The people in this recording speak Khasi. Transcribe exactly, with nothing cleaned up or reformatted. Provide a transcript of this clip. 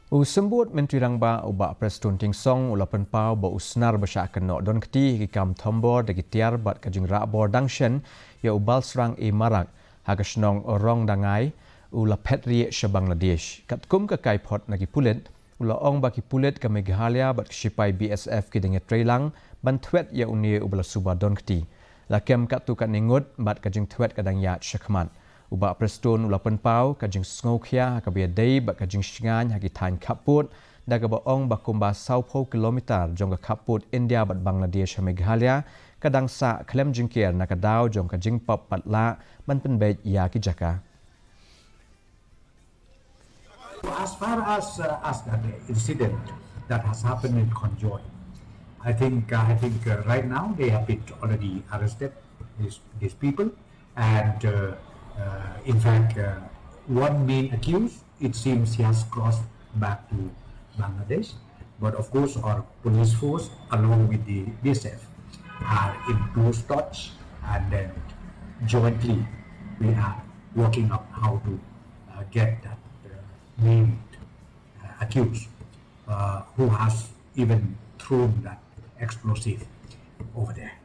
U Symbud Myntri Rangbah u Bah Prestone Tynsong u la pynpaw ba u snar ba shah kynnoh don kti ki kam thombor da ki tiar bad ka jingrah bor dang shen ïa u Balsrang A Marak ha ka shnong Rongdangai u la phet rieh sha Bangladesh. Katkum ka kaiphod na ki pulit, u la ong ba ki pulit ka Meghalaya bad ki shipai B S F ki dang ïatreilang ban thwet ïa une uba la suba don kti. La kem katto katne ngut bad ka jingthwet ka dang ïaid shakhmat. U Bah Prestone u la pynpaw ka jingsngewkhia ha kaba ïadei bad ka jingshngaiñ ha ki thaiñ khappud, da kaba ong ba kumba sawphew kilometer jong ka khappud India bad Bangladesh ha Meghalaya ka dang sah khlem jingker na ka daw jong ka jingpop pat lah ban pynbeit ïa ki jaka. As far as uh, as that incident that has happened in Khonjoy, I think uh, I think uh, right now they have been already arrested, these these people, and uh, uh, in fact uh, one main accused, it seems, he has crossed back to Bangladesh. But of course our police force along with the B S F are in close touch, and then jointly we are working out how to uh, get that uh, main uh, accused uh, who has even thrown that explosive over there.